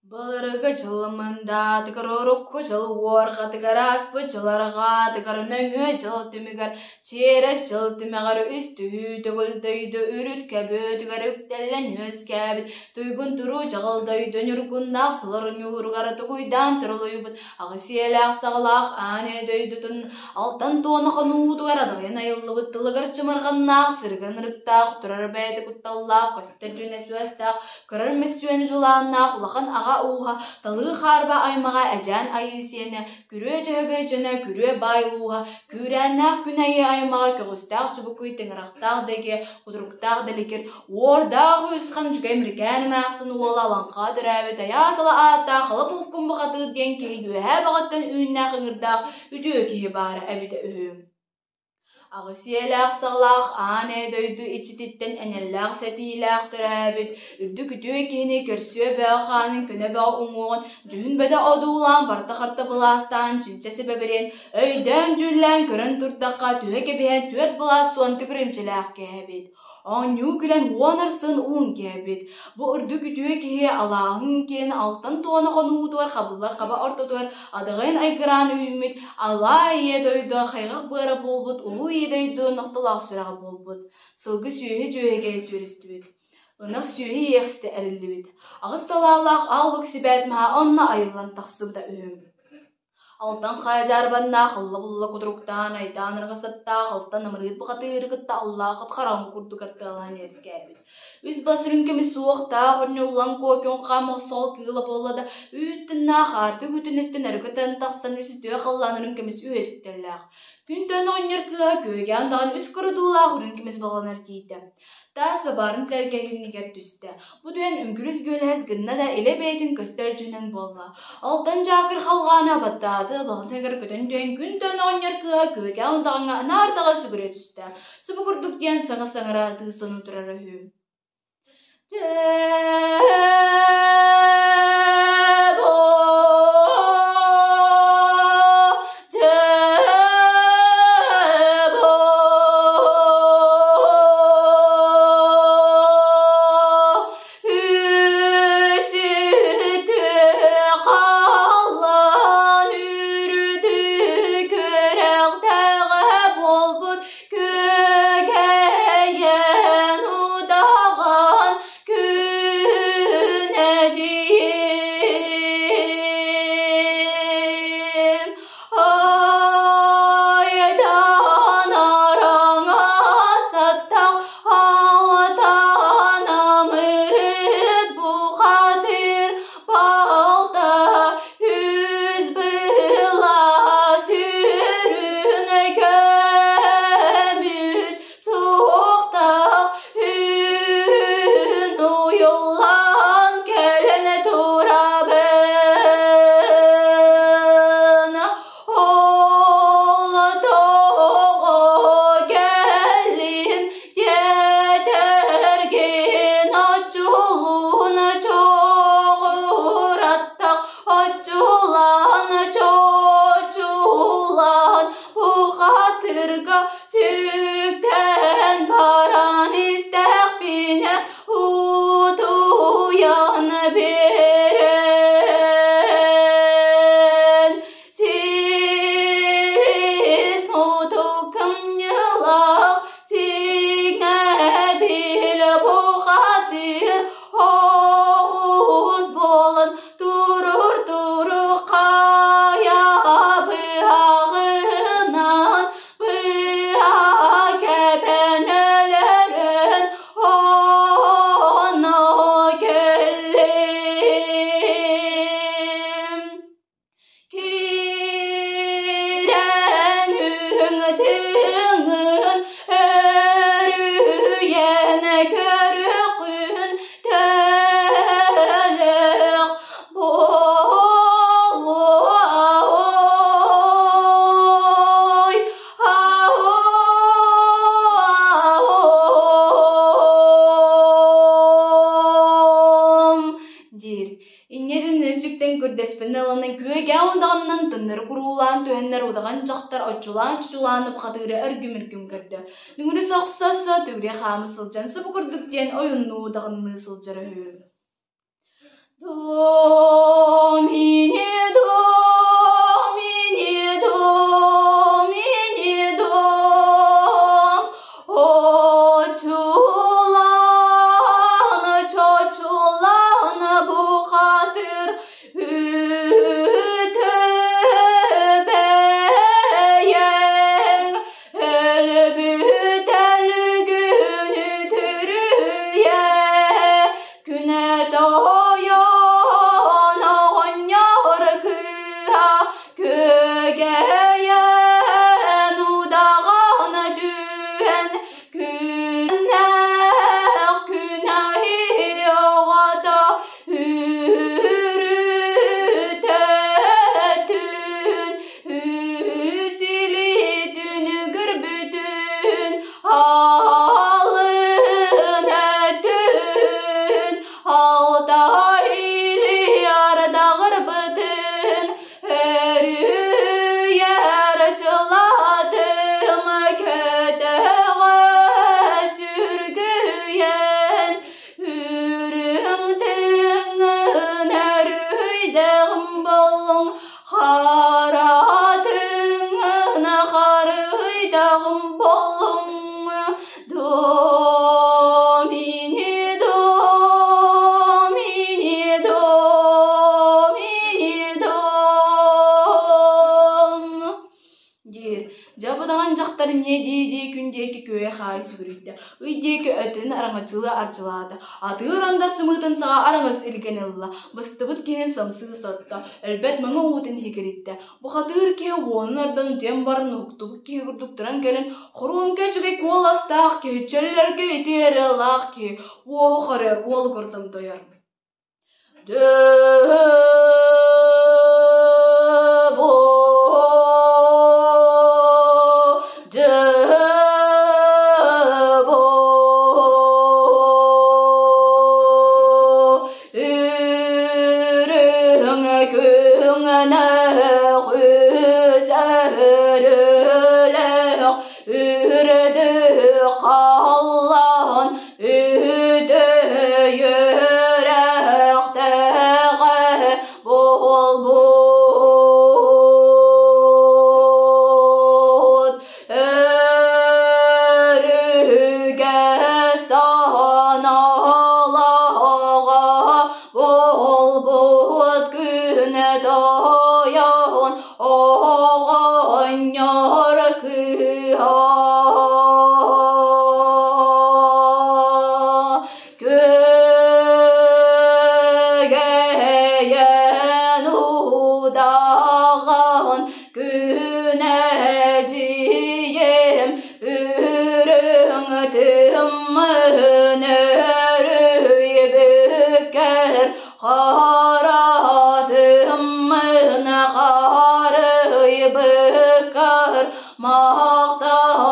Былыргы дьыл мындаатыгар, урукку дьыл уорҕатыгар, ааспыт дьыл арҕаатыгар, нөҥүө дьыл түмүгэр, чиэрэс дьыл түмэҕэр үс түһүү төгүл дойду үрүт көбүөтүгэр үктэллэн үөскээбит туйгун туруу дьаҕыл дойду ньургуннаах сылар ньууругар тугуйдаан турулуйбут аҕыс ийэлээх саҕалаах аан ийэ дойдутун алтан туона хонуутугар адаҕыйан айыллыбыт тылыгар чымырҕаннаах сырыгын ырыктаах турар бэйэтэ кутталлаах көстөр дьүнэ сүөстээх Көрөр мөссүөнү дьулааннаах улахан аҕа ууһа, талыы хаарба аймаҕа Эдьээн Айыы сиэнэ, Күрүө Дьөһөгөй дьоно Күрүө Баай ууһа, Күүрээннээх Күн Айыы аймаҕа Көҕүстээх Чубукуй Тыҥырахтаах Дэгиэ, Кутуруктаах Дэликир, Уордаах Үсхан Үчүгэй Мирикээн эмээхсин уола Алаҥхаа төрөөбүт Айаас Ала ааттаах Ала Булкун Бухатыыр диэн киһи үөһээ баҕаттан үүннээх ыҥырдаах үтүө киһи баара эбитэ үһү. Аҕыс ийэлээх саҕалаах аан ээ дойду иччититтэн энэллээх сэтиилээх төрөөбүт, үрдүк үтүө киһини көрсүө бөҕө хаанын көнө бөҕө уҥуоҕун дьүһүн бөдө одуулаан барта-харта былаастаан чинчэ сэбэбириэн өйдөөн-дьүүллээн көрөн турдахха түһэ кэбиһэн түөрт былаас суон төгүрүмчэлээх киһи эбит. Оонньуу күлэн уон арсын уун кээбит. Бу үрдүк үтүө киһи алааһын киэн алтан туона хонуутугар хабыллар хаба ортотугар адаҕын айгыраан үүммүт алаа ийэ дойду хайҕах быара буолбут улуу ийэ дойду нохтолоох сүрэҕэ буолбут. Сылгы сүөһү дьүөһэгэ сүөрүстүбүт. Ынах сүөһү иэхситэ эриллибит. Аҕыс салаалаах аал лук сибээт маһа онно айыллан тахсыбыта үһү. Алтан хайа дьаарбаннаах ылла-булла кутуруктаан айдаан арҕасаттаах алтан амырыыт бухатыыры кытта аллаахыт хараҥ курдук артыалаан үөскээбит. Үс бас үрүҥ көмүс суохтаах унньуллан куокүн хаам охсоҕол кыыла буолла да үүт тыннаах аартык үтүнүстэн өрүкүтэн тахсан үс үтүө халлаан үрүҥ көмүс үөтүктэллээх. Күнтэн оҕонньор кыыһа күөгээн даҕан үс курудуулаах үрүҥ көмүс баланар тиийдэ. Таас бабаарын тэлгэһинигэр түстэ. Бу түһэн үҥкүрүс гүөлэһэс гынна да илэ бэйэтин көстөр дьүһүнэн буолла. Алтан дьаакыр халҕаана баттааты, балатыгар көтөн түһэн күн-төн оҕонньор кыыһа күөкээн удаҕаҥҥа анаардаҕа сүгүрэ түстэ. Субу курдук диэн саҥа саҥара ытыы сонуу турара үһү. Үсүтү халлаан үрдү күрэхтэҕэ буолбут Күөгэйэн удаҕан күн эдьиийим Айдан араҥасаттах алтан амырыт бухатыр балта үс былас үрүн көмүс суохтах үрүн уйуллан кэлэн турабын ол тоҕо кэллин диэтэргин оччулуун чоҕураттах оччулаан чочулаан бухатырга сүктэн баран истэхпинэ утуйан биэрэн Сис мутукум ньылах сиҥэбил бухатыр оҕус буолан турур туру хайа быһаҕынан быһа кэбэн өлөрөн оно кэллим. Киирэн үҥ-тыҥын өрүйэн көрүкүн төлөх буолуой диир Инньэ дьоннорун сүктэн көрдөспүн ылынан күөгээн удаҕанынан тыннары куруулаан түһэннэр удаҕан дьахтар оччулаан-чучулаан бухатыыры өргүм-үргүм көрдө. Дүҥүрү сохсо-со түгүрэ хаама сылдьан субу курдук диэн ойуннуу удаҕанныы сылдьар үһү. дьахтар инньэ дии-дии күн диэки күөйэ-хаайа сүгүрүйдэ, ый диэки өттүн араҥаччылыы арчылаата, атыыр андар сымыытын саҕа араҥас илгэн ылла, быстыбыт киһини самсыы сотто, өлбөт мэҥэ уутун иһигириттэ. Бухатыыр киһи уонун ордон утуйан баран уһуктубут киһи курдук туран кэлэн, хоруоҥка үчүгэй куоластаах киһи, чөллөргө ити ырыалаах киһи, уоһу харыйар уол курдамтойор. Үрүҥ күҥнээх үс өрүлээх үрдүк халлаан үтүөйүрэхтэҕэ буолбут өрүгэ саналаҕа буолбут күн тойон оҕонньор кыыһа Күөгэйэн удаҕан күнэдьийэм үрүҥ тыммын өрүйбүккэр харатыммын харыйбыккар махтанабын.